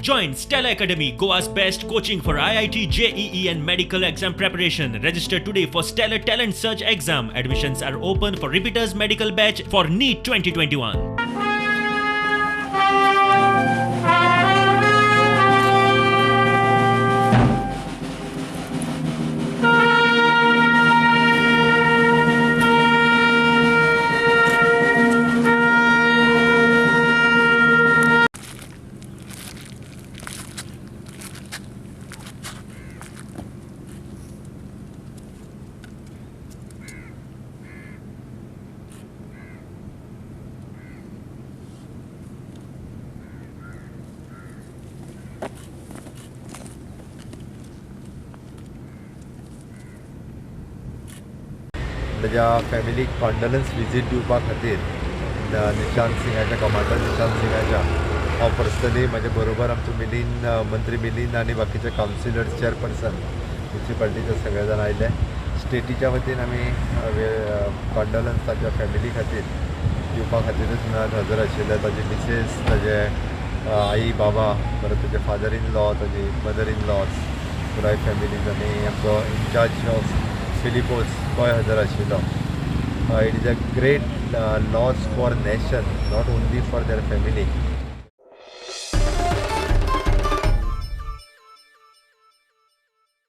Join Stellar Academy, Goa's best coaching for IIT, JEE and medical exam preparation. Register today for Stellar Talent Search exam. Admissions are open for repeaters medical batch for NEET 2021. ताज्या फॅमिलीक कॉन्डलन्स visit दिवपा खातीर Nishant सिंगाच्या, commander Nishant सिंगाच्या हांव personally म्हजे बरोबर आमचो मिलिंद, मंत्री मिलिंद आनी बाकीचे कावन्सिलर्स, चेअरपर्सन म्युनिसिपालिटीचे सगळे जाण आयले. स्टेटीच्या वतीन आमी कॉन्डलन्स ताच्या फॅमिली खातीर दिवपा खातीरच म्हणून हजर आशिल्ले. ताजी मिसेस, ताजे आई बाबा, परत ताजे फादर इन लॉ, ताजी मदर इन लॉज, पुराय फॅमिलीज आनी आमचो इन्चार्ज ऑफ फिलिपोस तोय हजर आशिल्लो. It is a great loss for nation, not only for their family.